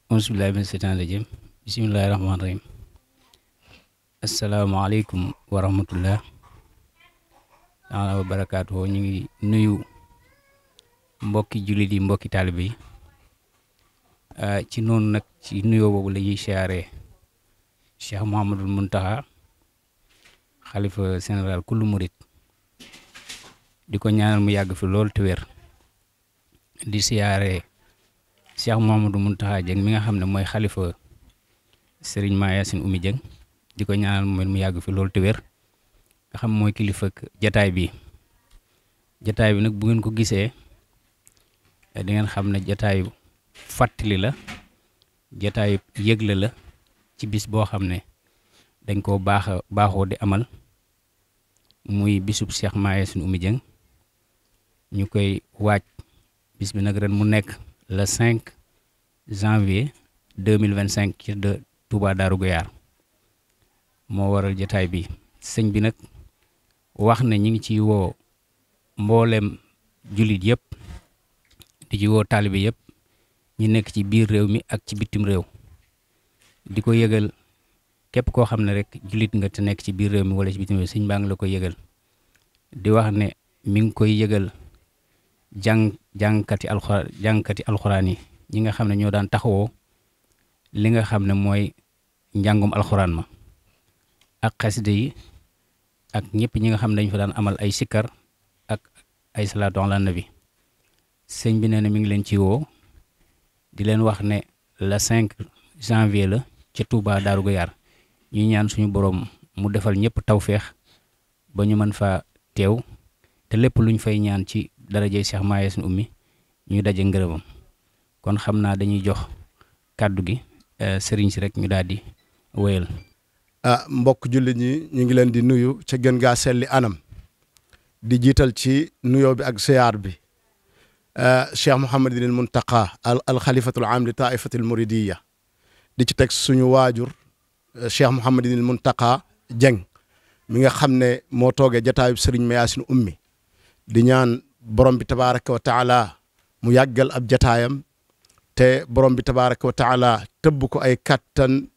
auzu billaahi mina seytaani rajiim bismillaahi rahmaani rahiim asalaamaaleykum wa rahmatullah taala wa barakaatuhu. ñu ngi nuyu mbokki jullit yi mbokki taalibe yi ci noonu nag ci nuyoo boobu la ñuy siyaaree Cheikh Mouhamadul Muntaxa xalifa général kullu murit di ko ñaanal mu yàgg fi lool te wér di siyaaree Cheikh Mouhamadou Mountakha Dieng mi nga xam ne mooy xalifa Serigne Mayacine Oumy Dieng di ko ñaanal mu yàgg fi loolu te wér nga xam mooy kilifa jataay bi nag bu ngeen ko gisee di ngeen xam ne jataayu fàttali la jataayu yëgle la ci bis boo xam ne dañ koo baaxoo di amal muy bisub Cheikh Mayacine Oumy Dieng ñu koy waaj bis bi nag ren mu nekk le 5 janvier 2025 ci de Touba Darou Gouyaar moo waral jataay bi sëñ bi nag wax ne ñi ngi ci woo mboolem jullit yëpp di ci woo taalibe yëpp ñi nekk ci biir réew mi ak ci bitim réew di ko yëgal képp koo xam ne rek jullit nga te nekk ci biir réew mi wala ci bitim réew sëñ baa ngi la ko yëgal di wax ne mi ngi koy yëgal jàngkati alxuraan yi ñi nga xam ne ñoo daan taxawoo li nga xam ne mooy njàngum alxuraan ma ak xasida yi ak ñëpp ñi nga xam ne dañu fa daan amal ay sikkar ak ay salaatu ala nabi sëñ bi nee na mi ngi leen ci woo di leen wax ne le 5 janvier la ca Touba Darou Gouyaar ñuy ñaan suñu borom mu defal ñëpp tawféex ba ñu mën fa teew te lépp luñ fay ñaan ci darajey Cheikh Mayacine Oumy ñu daje ngërëmam kon xam naa dañuy jox kàddu gi sëriñ si rek ñu daal di wéyal. mbokk jullit ñi ñu ngi leen di nuyu ca gën gaa selli anam di jiital ci nuyoo bi ak siyaar bi Cheikh Mouhamadinil Muntaqa al xalifatul aam li taifatil muridiya di ci teg suñu waajur Cheikh Mouhamadinil Muntaqa Dieng mi nga xam ne moo toogee jataayub sëriñ Mayacine Oumy di ñaan borom bi tabaraka wa taala mu yàggal ab jataayam te borom bi tabaraka wa taala tëbb ko ay kattan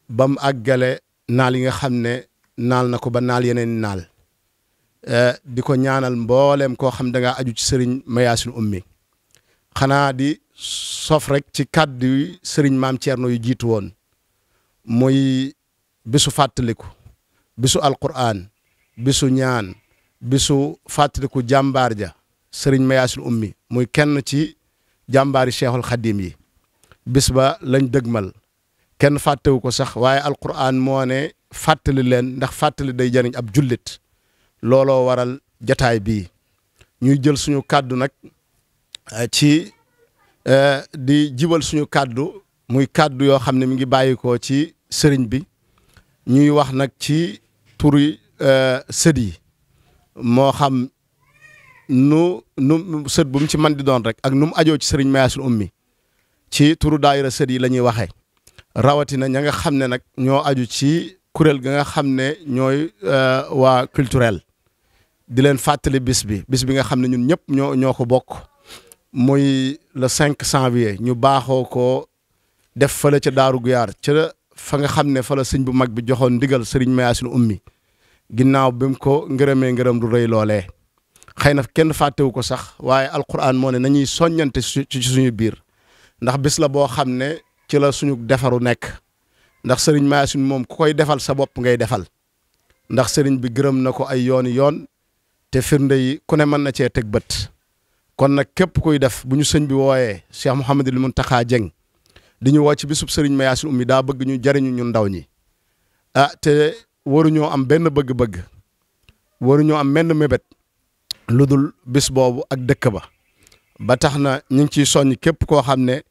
ba mu àggale naal yi nga xam ne naal na ko ba naal yeneen naal di ko ñaanal mbooleem koo xam da ngaa aju ci sëriñ Mayacine Oumy xanaa di sof rek ci kàddu yi sëriñ maam Thierno yu jiitu woon muy bisu fàttaliku bisu alquran bisu ñaan bisu fàttaliku jàmbaar ja sëriñ Mayacine Oumy muy kenn ci jàmbaari cheikhul xadim yi bis ba lañ dëgmal kenn fàttewu ko sax waaye alquran moo ne fàttali leen ndax fàttali day jëriñ ab jullit looloo waral jataay bii ñuy jël suñu kàddu nag ci di jibal suñu kàddu muy kàddu yoo xam ne mi ngi bàyyikoo ci sëriñ bi ñuy wax nag ci turi sët yi moo xam nu sët bu mu ci man di doon rek ak nu mu ajoo ci sëriñ Mayacine Oumy ci turu daayira sët yi la ñuy waxee rawatina ña nga xam ne nag ñoo aju ci kuréel ga nga xam ne ñooy waa culturel di leen fàttali bis bi nga xam ne ñun ñëpp ñoo ko bokk muy le 5 janvier ñu baaxoo ko def fële ca Darou Gouyaar ca fa nga xam ne fa la sëñ bu mag bi joxoon ndigal sëriñ Mayacine Oumy ginnaaw bi mu ko ngërëmee ngërëm du rëy loolee xëy na kenn fàttewu ko sax waaye alquran moo ne nañuy soññante ci suñu biir ndax bis la boo xam ne ci la suñu defaru nekk ndax sëriñ Mayacine moom ku koy defal sa bopp ngay defal ndax sëriñ bi gërëm na ko ay yooni yoon te firnde yi ku ne mën na cee teg bët kon nag képp kuy def bu ñu sëñ bi wooyee Cheikh Mouhamadul Mountakha Dieng di ñu woo ci bisub sëriñ Mayacine Oumy daa bëgg ñu jariñu ñun ndaw ñi te waruñoo am benn bëgg-bëgg waruñoo am menn mébét lu dul bis boobu ak dëkk ba tax na ñu ngi ciy soññ képp koo xam ne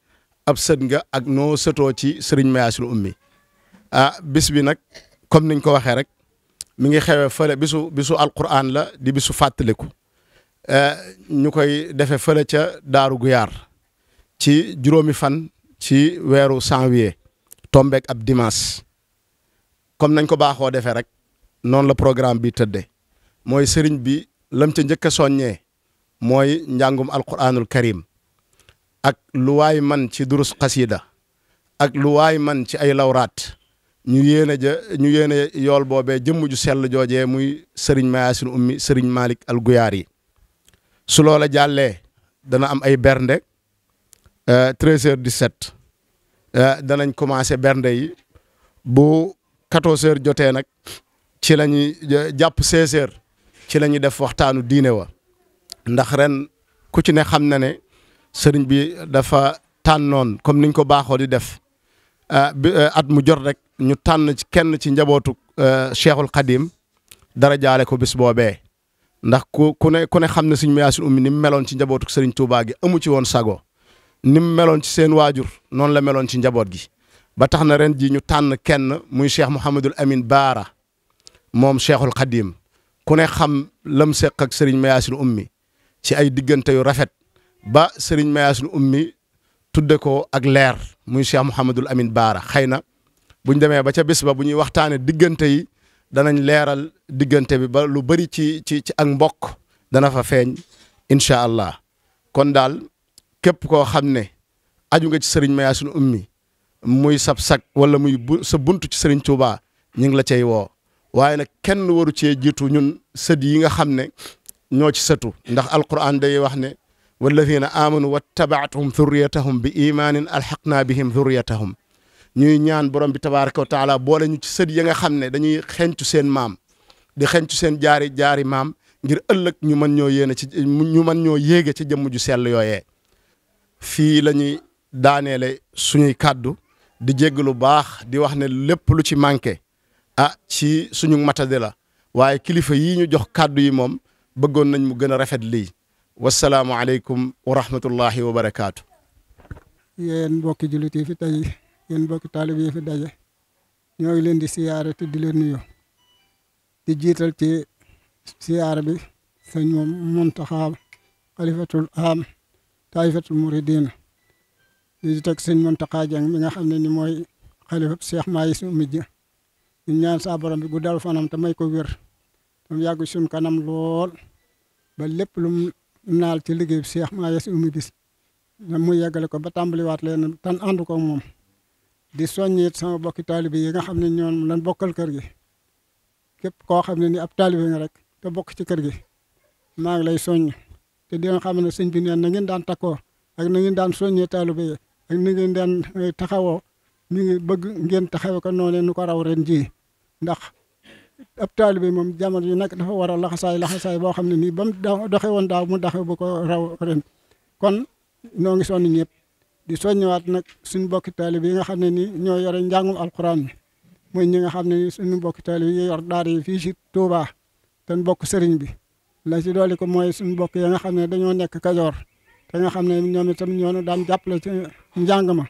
ab sët nga ak noo sëtoo ci sëriñ Mayacine Oumy bis bi nag comme niñ ko waxee rek mi ngi xewee fële bisu alquran la di bisu fàttaliku ñu koy defee fële ca Darou Gouyaar ci juróomi fan ci weeru janvier tombeek ab dimanche comme nañ ko baaxoo defee rek noonu la programme bi tëddee mooy sëriñ bi lam ca njëkk a soññee mooy njàngum alquranul karim ak lu waay man ci durus xasida ak lu waay man ci ay lawraat ñu yéene yool boobee jëmm ju sell joojee muy sëriñ Mayacine Oumy sëriñ Malick Al Gouyaari su loola jàllee dana am ay bernde 13h17 danañ commencé bernde yi bu 14h jotee nag ci la ñuy jàpp 16h ci la ñuy def waxtaanu diine wa ndax ren ku ci ne xam na ne sëriñ bi dafa tànnoon comme niñ ko baaxoo di def at mu jot rek ñu tànn ci kenn ci njabootu Cheikhul Khadim dara jaale ko bis boobee ndax ku ne xam ne sëriñ Mayacine Oumy ni mu meloon ci njabootu sëriñ Touba gi amu ci woon sago ni mu meloon ci seen waajur noonu la meloon ci njaboot gi ba tax na ren ji ñu tànn kenn muy Cheikh Mouhamadul Amin Baara moom Cheikhul Khadim ku ne xam lam seq ak sëriñ Mayacine Oumy ci ay diggante yu rafet ba sëriñ Mayacine Oumy tudde ko ak leer muy Cheikh Mouhamadul Amin Baara xëy na buñ demee ba ca bés ba bu ñuy waxtaane diggante yi danañ leeral diggante bi ba lu bari ci ak mbokk dana fa feeñ incha allah kon daal képp koo xam ne aju nga ci sëriñ Mayacine Oumy muy sab sag wala muy sa buntu ci sëriñ Touba ñu ngi la cay woo waaye nag kenn waru cee jiitu ñun sët yi nga xam ne ñoo ci sëtu ndax alquran day wax ne walladina amanu wattabaatuhum dhurriyatahum bi imaanin alxaqnaa bihim dhurriyatahum ñuy ñaan borom bi tabaraka wa taala boole ñu ci sët yi nga xam ne dañuy xencu seen maam di xencu seen jaari maam ngir ëllëg ñu mën ñoo yéege ci jëmm ju sell yooyee fii la ñuy daaneele suñuy kàddu di jégg lu baax di wax ne lépp lu ci manqué ci suñu matade la waaye kilifa yii ñu jox kàddu yi moom bëggoon nañ mu gën a rafet lii wasalaamu aleykum wa rahmatullahi wa barakaatu. yéen mbokki jullit yi fi tey yéen mbokki taalib yi fi daje ñoo ngi leen di siyaare te di leen nuyu di jiital ci siyaare bi sëñ moom Muntaxa xalifatul am taifatul muridina di teg sëñ Muntaxa Jeng mi nga xam ne ni mooy xalifa Cheikh Mayacine Oumy ji ñu ñaan saa borom bi guddal fanam te may ko wér tam yàgg suñ kanam lool ba lépp lu naal ci liggéey bi Cheikh Mayacine Oumy gis mu yeggale ko ba tàmbaliwaat leen tan ànd ko moom di soññit sama bokki taalibe yi nga xam ne ñoom lan bokkal kër gi képp koo xam ne ni ab taalibe nga rek te bokk ci kër gi maa ngi lay soññ te di nga xam ne sëñ bi neen na ngeen daan takkoo ak na ngeen daan soññee taalibe yi ak na ngeen daan taxawoo mi ngi bëgg ngeen taxawee ko noonu nu ko raw ren ji ndax ab taalibe moom jamono yu nekk dafa war a laxasaay boo xam ne nii ba mu doxe woon daaw mu doxe bu ko raw ren kon noo ngi sonn ñëpp di soññewaat nag suñu bokki taalibe yi nga xam ne nii ñoo yore njàngum alquran mi mooy ñi nga xam ne nii suñu bokki taalibe yi yor daara yi fii ci Touba te bokk sëriñ bi la ci doole ko mooy suñu bokk yi nga xam ne dañoo nekk Kajoor te nga xam ne ñoom itam ñoo daan jàppale ci njàng ma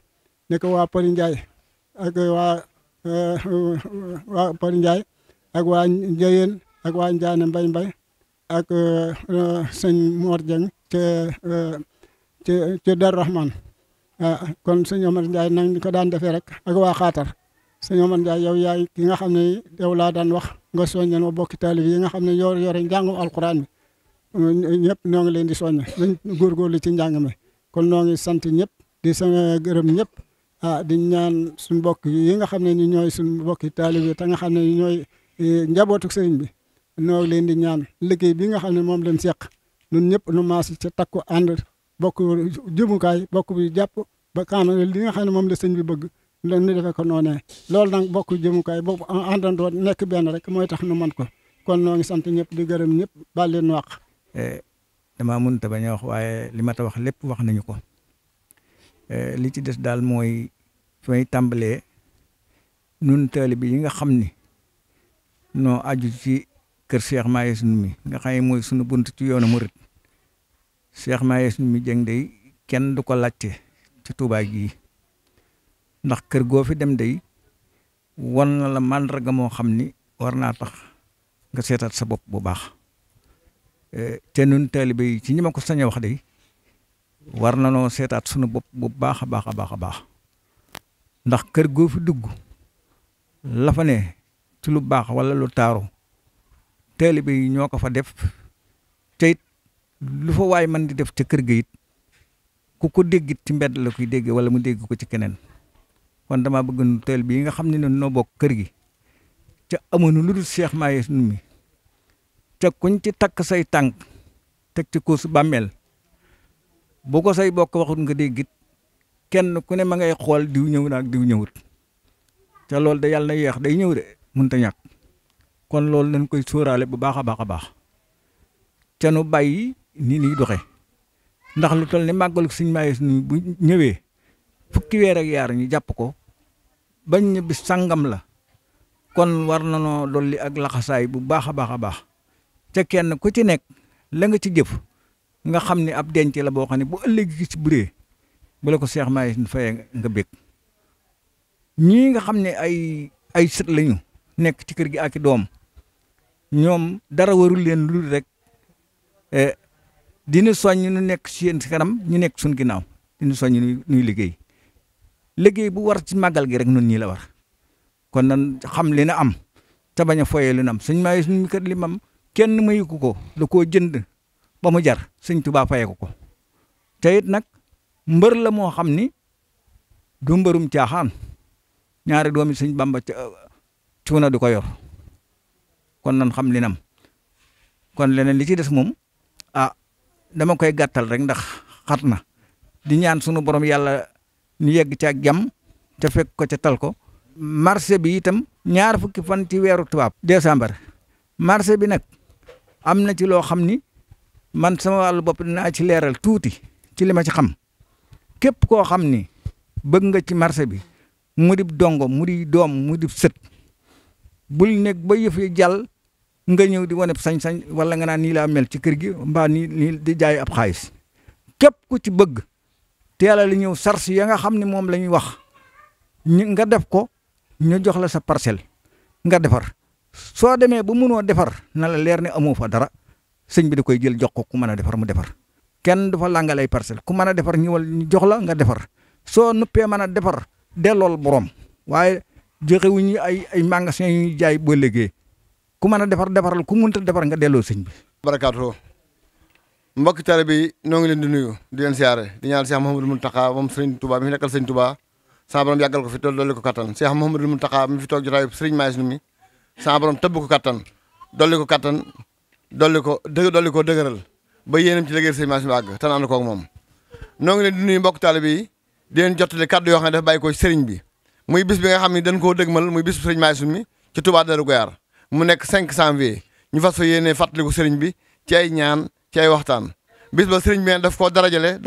ne ko waa Përi Ndiaye ak waa Përi Ndiaye ak waa Njëyeen ak waa Njaane Mbay ak sëñ Mor Dieng ci Darou Rahman kon sëñ Omar Ndiaye nag ni ko daan defee rek ak waa Xaatar sëñ Omar Ndiaye yow yaay ki nga xam ne yow laa daan wax nga soññal ma bokki taalib yi nga xam ne yore njàngum alquran mi ñëpp ñoo ngi leen di soññ dañ góorgóorlu ci njàng mi kon ñoo ngi sant ñëpp di sama gërëm ñëpp di ñaan suñu mbokk yi nga xam ne ni ñooy suñu mbokki taalib yi te nga xam ne ñooy njabootu sëriñ bi ñoo ngi leen di ñaan liggéey bi nga xam ne moom lañ seq ñun ñëpp nu maas ci takku ànd bokk jëmukaay bokk bi jàpp ba kaana li nga xam ne moom la sëñ bi bëgg ñu defee ko noonee loolu nag bokk jëmukaay bokk àndandoo nekk benn rek mooy tax nu man ko kon noo ngi sant ñëpp di gërëm ñëpp baal leen wax. damaa mënut a bañ a wax waaye li ma ta wax lépp wax nañu ko li ci des daal mooy fi may tàmbalee nun taalibe yi nga xam ni noo aju ci kër Cheikh Mayacine Oumy nga xam ne mooy sunu bunt ci yoonu murit Cheikh Mayacine Oumy Dieng day kenn du ko laajte ci Touba gii ndax kër goo fi dem day war na la màndarga moo xam ni war naa tax nga seetaat sa bopp bu baax te nun taalibe yi ci ñi ma ko sañ a wax day war na noo seetaat sunu bopp bu baax a baax a baax a baax ndax kër goo fi dugg la fa ne ci lu baax wala lu taaru taalibe yi ñoo ko fa def te it lu fa waay man di def ca kër ga it ku ko déggit ci mbedd la koy dégg wala mu dégg ko ci keneen kon dama bëgg nu taalibe yi nga xam ne noo bokk kër gi ca amoon lu dul Cheikh Maye Oumy ca kuñ ci takk say tànk teg ci ko su bàmmeel bu ko say bokk waxut nga déggit kenn ku ne ma ngay xool diw ñëw na ak diw ñëwut ca loolu de yàlla na yeex day ñëw de mënut a ñàkk kon loolu nañ koy sóoraale bu baax a baax a baax ca nu bàyyi ni ñuy doxe ndax lu toll ni màggalu Sëñ Maye Oumy bu ñëwee fukki weer ak yaar ñu jàpp ko bañ ne bis sangam la kon war na noo dolli ak laxasaay bu baax a baax a baax ca kenn ku ci nekk la nga ci jëf nga xam ne ab denc la boo xam ne bu ëllëg gi ci buree bu la ko Cheikh Maye fayee nga bég ñii nga xam ne ay sët lañu nekk ci kër gi ak i doom ñoom dara warul leen lu rek dina soññ ñu nekk seen kanam ñu nekk suñ ginnaaw dina soññ ñuy liggéey bu war ci màggal gi rek noonu ñii la war kon nan xam li na am te bañ a foyee li na am Sëñ Maye Oumy kat li mam kenn mayu ko da koo jënd ba mu jar Sëñ Tuubaa fayee ko te it nag mbër la moo xam ni du mbërum caaxaan ñaari doomi Sëñ Bamba cuuna di ko yor kon nan xam li na am kon leneen li ci des moom dama koy gàttal rek ndax xat na di ñaan sunu borom yàlla ñu yegg ca jàmm ca fekk ko ca tal ko marché bi itam 2 fukki fan ci weeru tubaab décembre marché bi nag am na ci loo xam ni man sama wàllu bopp dinaa ci leeral tuuti ci li ma ci xam képp koo xam ni bëgg nga ci marché bi mu di dongo mu di doom mu di sët bul nekk ba yëf yi jàll nga ñëw di wane sañ-sañ wala nga naan nii laa mel ci kër gi mbaa nii di jaay ab xaalis képp ku ci bëgg teel a li ñëw sars ya nga xam ne moom la ñuy wax nga def ko ñu jox la sa parcelle nga defar soo demee ba mënoo defar na la leer ne amoo fa dara sëñ bi da koy jël jox ko ku mën a defar mu defar kenn du fa làngal ay parcelle ku mën a defar ñëwal ñu jox la nga defar soo nuppee mën a defar dellool borom waaye joxewuñu ay magasin yu ñuy jaay boo liggéey ku mën a defaral ku mënta defar nga delloo sëñ bi. barakaatu mbokki tare bi noo ngi leen di nuyu di leen siyaare di ñaan Cheikh Mouhamadou Mountakha moom Sëriñ Touba mi fi nekkal Sëriñ Touba sama borom yàggal ko fi dolli ko kattan Cheikh Mouhamadou Mountakha mi fi toog jotaayu Sëriñ Maye Oumy sama borom tëbb ko kattan dolli ko kattan dolli ko dëgëral ba yéenam ci liggéey Sëriñ Maye Oumy àgg te ànd koog moom. noo ngi leen di nuyu mbokk tale bi di leen jottali kaddu yoo xam ne dafa bàyyi ko ci sëriñ bi muy bis bi nga xam ne dañ koo dëgmal muy bisu Sëriñ Maye Oumy ci Touba Darou Gouyaar mu nekk 5 janvier ñu fas fa yéene fàttaliku sëriñ bi ci ay ñaan ci ay waxtaan bis ba sëriñ bi nee daf koo darajale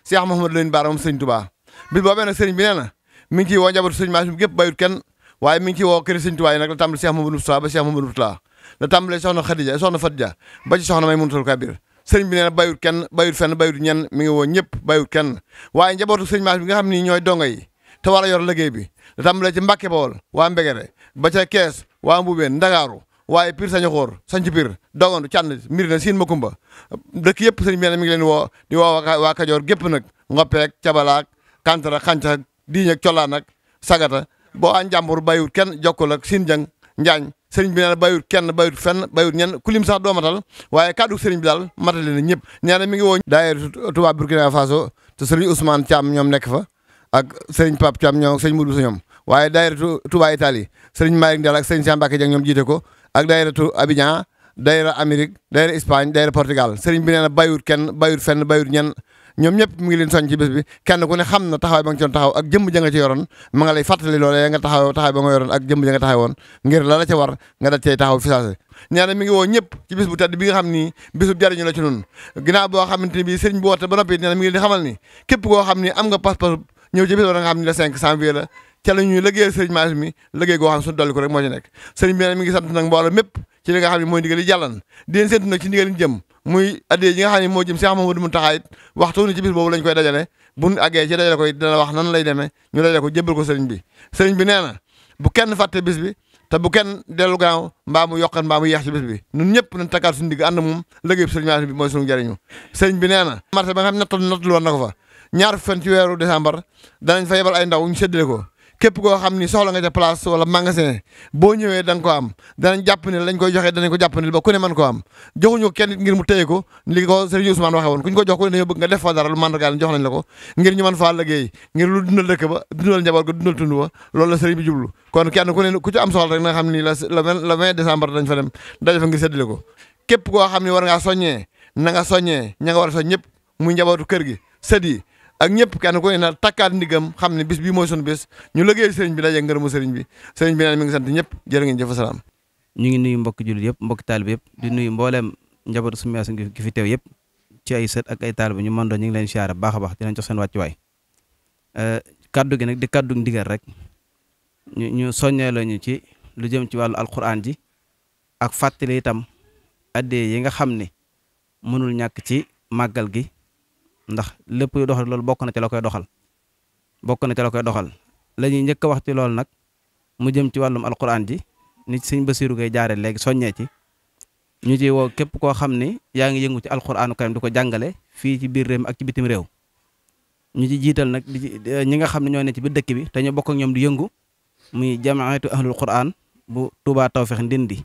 Cheikh Mouhamadou Lamine Bara moom sëriñ Touba bis boobee nag sëriñ bi nee na mi ngi ciy woo njabootu Sëriñ Maye Oumy gépp bayut kenn waaye mi ngi ciy woo kër Sëriñ Touba yi nag la tàmbali Cheikh Mouhamadou Moustapha ba Cheikh Mouhamadou Moustapha la tàmbale soxna Khadija soxna Fadja ba ci soxna Maymunatul Kabir sëriñ bi nee na bayut kenn bayut fenn bayut ñenn mi ngi woo ñëpp bayut kenn waaye njabootu Sëriñ Maye Oumy bi nga xam ni ñooy dongo yi te war a yor liggéey bi la tàmbale ci Mbàkke Bawol waa Mbegere ba ca Kees waa Mbubeen Ndakaaru waaye Pire Sañoxoor Sanc Pire Dogondu Cànn Mirina Siin Makumba dëkk yëpp sëriñ bi mi ngi leen woo di woo waa Kajoor gépp nag Ngoppeek Cabalaak Kantara Xancax Diiñ ak Colaan ak Sagata boo a Njàmbur bayut kenn jokkul ak Siin Jang Njaañ sëriñ bi nee na bayut kenn bayut fenn bayut ñenn ku lim sax doo matal waaye kàddu sëriñ bi daal matale na ñëpp nee na mi ngi woo daayira Touba Burkina Faso te sëriñ Ousmane Thiam ñoom nekk fa ak sëriñ Pape Thiam ñoom ak sëriñ Moudou Sa ñoom waaye daayira Touba Italie sëriñ Malick Ndal ak sëriñ Cheikh Mbacke Dieng ñoom jiite ko ak daayiratu Abidjan daayira Amérique daayira Espagne daayira Portugal sëriñ bi nee na bayut kenn bayut fenn bayut ñenn ñoom ñëpp mu ngi leen soñ ci bés bi kenn ku ne xam na taxawaay ba nga ci doon taxaw ak jëmm ja nga ci yoroon ma nga lay fàttali loolee nga taxawaay ba nga yoroon ak jëmm ja nga taxawoon ngir la ca war nga da cey taxaw fi saase nee na mi ngi woo ñëpp ci bis bu tedd bi nga xam ni bisu jariñu la ci nun ginnaaw boo xamante ni bii sëriñ bi woote ba noppi nee na mi ngi leen di xamal ni képp koo xam ni am nga pas-pas ñëw ci bis ba nga xam ni la 5 janvier la ca la ñuy liggéeyal Sëriñ Maye Oumy liggéey goo xam ne suñu dolli ko rek moo ci nekk sëriñ bi nee na mi ngi sant nag mbooloo mépp ci li nga xam ne mooy ndigal yi jàllan di leen séntu nag ci ndigal yi jëm muy addee yi nga xam ne moo jëm Cheikh Mouhamadou Mountakha it waxtu ni ci bis boobu lañ koy dajale buñ àggee ci dajale koy dina wax nan lay demee ñu dajale ko jébbal ko sëriñ bi nee na bu kenn fàtte bis bi te bu kenn dellu gaaw mbaa mu yokkat mbaa mu yeex ci bis bi ñun ñëpp nañ takkaat suñu digg ànd moom liggéey Sëriñ Maye Oumy bi mooy suñu jariñu sëriñ bi nee na marché ba nga xam ne nattal woon na ko fa ñaar fan ci weeru décembre danañ fa yebal ay ndaw ñu séddale ko képp koo xam ni soxla nga ca place wala magasin boo ñëwee da nga ko am danañ jàpp ne lañ koy joxee danañ ko jàpp ne ba ku ne mën koo am joxuñu kenn ngir mu téye ko li ko Serigne Ousmane waxee woon ku ñu ko jox ko dañoo bëgg nga def fa dara lu mandargaal jox nañ la ko ngir ñu mën faa liggéey ngir lu dundal dëkk ba dundal njaboot ko dundal tund ba loolu la Serigne bi jublu kon kenn ku ne ku ci am soxla rek na nga xam ni le 20 décembre dañ fa dem daje fa ngir séddale ko képp koo xam ni war ngaa soññee na nga soññee ña nga war a soñ ñëpp muy njabootu kër gi sët yi ak ñëpp kenn ku ne na takkaat ndigam xam ne bis bii mooy sunu bis ñu liggéey sëriñ bi daje ngërëmu sëriñ bi neen mi ngi sant ñëpp jërë ngeen jëf salaam. ñu ngi nuyu mbokki jullit yëpp mbokki taalibe yëpp di nuyu mbooleem njabootu Sëriñ Yaasin gi fi teew yëpp ci ay sët ak ay taalibe ñu mën doon ñu ngi leen siyaare baax a baax dinañ jox seen wàccuwaay kaddu gi nag di kaddu ndigal rek ñu soññee lañu ci lu jëm ci wàllu alquran ji ak fàttali itam addee yi nga xam ne mënul ñàkk ci màggal gi ndax lépp luy doxal loolu bokk na ci la koy doxal la ñuy njëkk a wax ci loolu nag mu jëm ci wàllum alquran ji ni sëñ Basiru Gay jaare léegi soññee ci ñu ci woo képp koo xam ne yaa ngi yëngu ci alquranu karim di ko jàngale fii ci biir réew mi ak ci bitim réew ñu ci jiital nag ñi nga xam ne ñoo ne ci biir dëkk bi te ñu bokk ak ñoom di yëngu muy jamaatu ahlul quran bu Touba Tawfeex Ndindi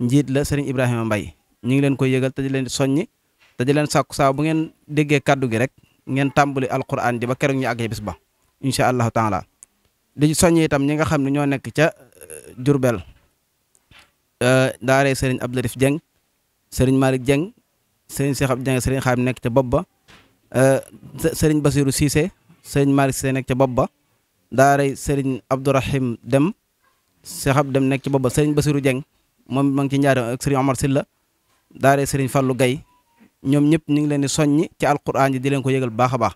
njiit la sëriñ Ibrahima Mbay ñu ngi leen koy yëgal te di leen soññi te di leen sàkku saa bu ngeen déggee kaddu gi rek ngeen tàmbali alquran ji ba keroog ñu àgg bis ba incha allahu taala di soññi itam ñi nga xam ne ñoo nekk ca Jurbel daaree sëriñ Abdoulatif Dieng sëriñ Malick Dieng sëriñ Cheikh Abdou Dieng sëriñ Xaam nekk ca bopp ba sëriñ Basiru Cissé sëriñ Malick Cissé nekk ca bopp ba daaree sëriñ Abdourahim Dem Cheikh Abdou Dem nekk ca bopp ba sëriñ Basiru Dieng moom ma ngi ci njaari ak sëriñ Omar Silla daaree sëriñ Fallou Gaye ñoom ñëpp ñu ngi leen di soññi ci alquran ji di leen ko yëgal baax a baax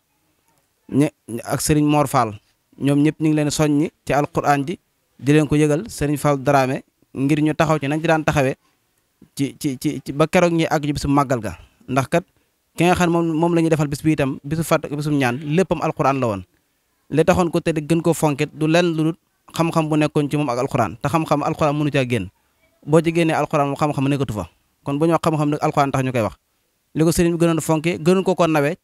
ak sëriñ Mor Fall ñoom ñëpp ñu ngi leen di soññi ci alquran ji di leen ko yëgal sëriñ Fall Dramé ngir ñu taxaw ci nañ ci daan taxawee ci ba keroog ñi àgg ci bisu màggal ga ndax kat ki nga xam moom la ñuy defal bis bi itam bisu fàtt bisu ñaan léppam alquran la woon li taxoon ko te gën koo fonket du lenn lu dul xam-xam bu nekkoon ci moom ak alquran te xam-xam alquran mënu caa génn boo ci génnee alquran moom xam-xam nekkatu fa kon bu ñu wax xam-xam nag alquran tax ñu koy wax li ko sëriñ bi gënoon fonke gënoon ko nawee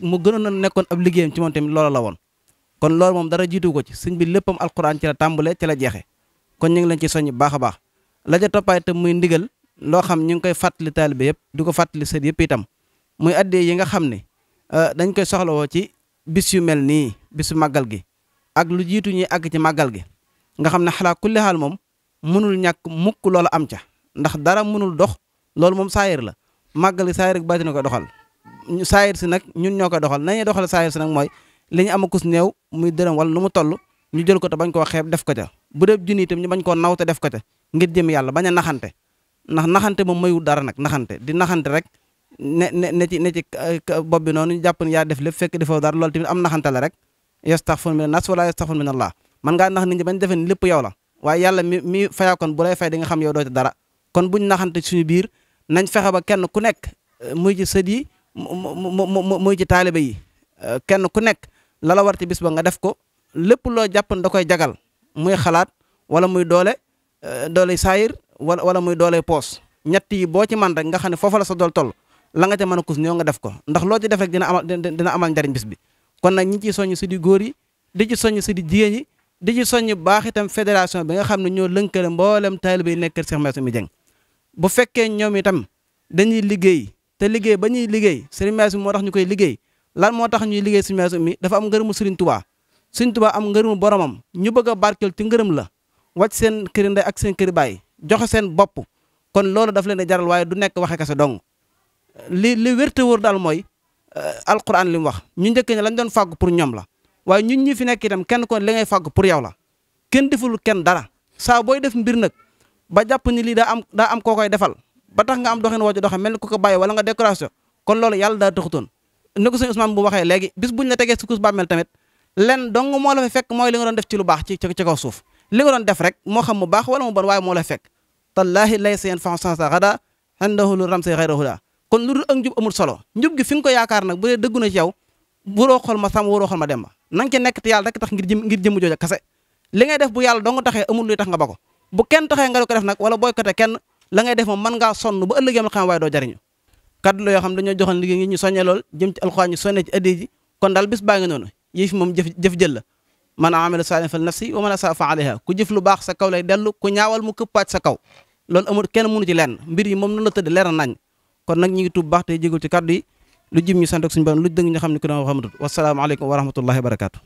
mu gënoon a nekkoon ab liggéeyam ci moom tamit loola la woon kon loolu moom dara jiitu ko ci sëñ bi léppam alquran ci la tàmbale ci la jeexe kon ñu ngi leen ci soññ baax a baax la ca toppaay itam muy ndigal loo xam ñu ngi koy fàttali taalibe yëpp di ko fàttali sët yëpp itam muy addee yi nga xam ne dañ koy soxlawoo ci bis yu mel nii bisu màggal gi ak lu jiitu ñuy àgg ci màggal gi nga xam ne xalaa kulli xaal moom mënul ñàkk mukk loola am ca ndax dara mënul dox loolu moom saayir la màggal gi saayir rek baati na koy doxal saayir si nag ñun ñoo koy doxal nañuy doxal saayir si nag mooy li ñu amakus néew muy dërëm wala lu mu toll ñu jël ko te bañ koo xeeb def ko ca bu dee junni itam ñu bañ koo naw te def ko ca ngir jëm yàlla bañ a naxante ndax naxante moom mayul dara nag naxante di naxante rek ne ci bopp bi noonu ñu jàpp ne yaa def lépp fekk defoo dara loolu tamit am naxante la rek yastaxfun min nas wala yastaxfun min allah man ngaa nax nit ñi bañ defee ni lépp yow la waaye yàlla mi fayaakoon bu lay fay di nga xam yow doo ci dara kon buñ naxante suñu biir nañ fexe ba kenn ku nekk muy ci sët yi muy ci taalibe yi kenn ku nekk la la war ci bis ba nga def ko lépp loo jàpp da koy jagal muy xalaat wala muy doole saayir wala muy doole poos ñett yi boo ci man rek nga xam ne foofa la sa dool toll la nga ca mën a kus ñëw nga def ko ndax loo ci def rek dina amal njariñ bis bi kon nag ñi ciy soññ si di góor yi di ci soññ si di jigéen yi di ci soññ baax itam fédération bi nga xam ne ñoo lënkale mboolem taalibe yi nekk kër Cheikh Massoumy Dieng bu fekkee ñoom itam dañuy liggéey te liggéey ba ñuy liggéey Serigne Massoumy moo tax ñu koy liggéey lan moo tax ñuy liggéey Serigne Massoumy dafa am ngërëmu Serigne Touba Serigne Touba am ngërëmu boromam ñu bëgg a barkeel ci ngërëm la wàcc seen këri ndey ak seen këri baay joxe seen bopp kon loolu daf leen di jaral waaye du nekk waxe kese dong li wérte wóor daal mooy alquran li mu wax ñu njëkk ñi lañ doon fàggu pour ñoom la waaye ñun ñi fi nekk itam kenn ko li ngay fàggu pour yow la kenn deful kenn dara saa booy def mbir nag ba jàpp ni lii daa am koo koy defal ba tax nga am doxin woo ci doxe mel ni ku ko bàyyi wala nga décoration kon loolu yàlla daa taxutoon ni ko sëñ Ousmane bu waxee léegi bis buñ la tegee sukus bàmmeel tamit len dong moo la fa fekk mooy li nga doon def ci lu baax ci kaw suuf li nga doon def rek moo xam mu baax wala mu bon waaye moo la fekk tallaahi laysa yanfa'u sansa gada indahu lu ramsi xayra huda kon lu dul ak njub amul solo njub gi fi nga ko yaakaar nag bu dee dëggu na ci yow waroo xool ma sàmm waroo xool ma dem ba na nga ci nekk te yàlla rek tax ngir jëmm jooja kase li ngay def bu yàlla dong taxee amul luy tax nga ba ko bu kenn taxee nga ko def nag wala boycotté kenn la ngay def moom mën ngaa sonn ba ëllëgee ma xam waaye doo jariñu kaddu la yoo xam dañoo joxoon liggéey ngi ñu soññee lool jëm ci alxuraan ñu soññee ci addi ji kon daal bis baa ngi noonu yii fi moom jëf jël la man amila saalihan fal nafsi wa man asaa fa alayha ku jëf lu baax sa kaw lay dellu ku ñaawal mu këppaat sa kaw loolu amul kenn mënu ci lenn mbir yi moom noonu la tëdd leer na nañ kon nag ñu ngi tuub baax tey jégal ci kaddu yi lu jëm ñu sant ak suñu borom lu dëng ñu xam ne ko doon wax xamatut wasalaamaaleykum wa rahmatullahi wa barakaatu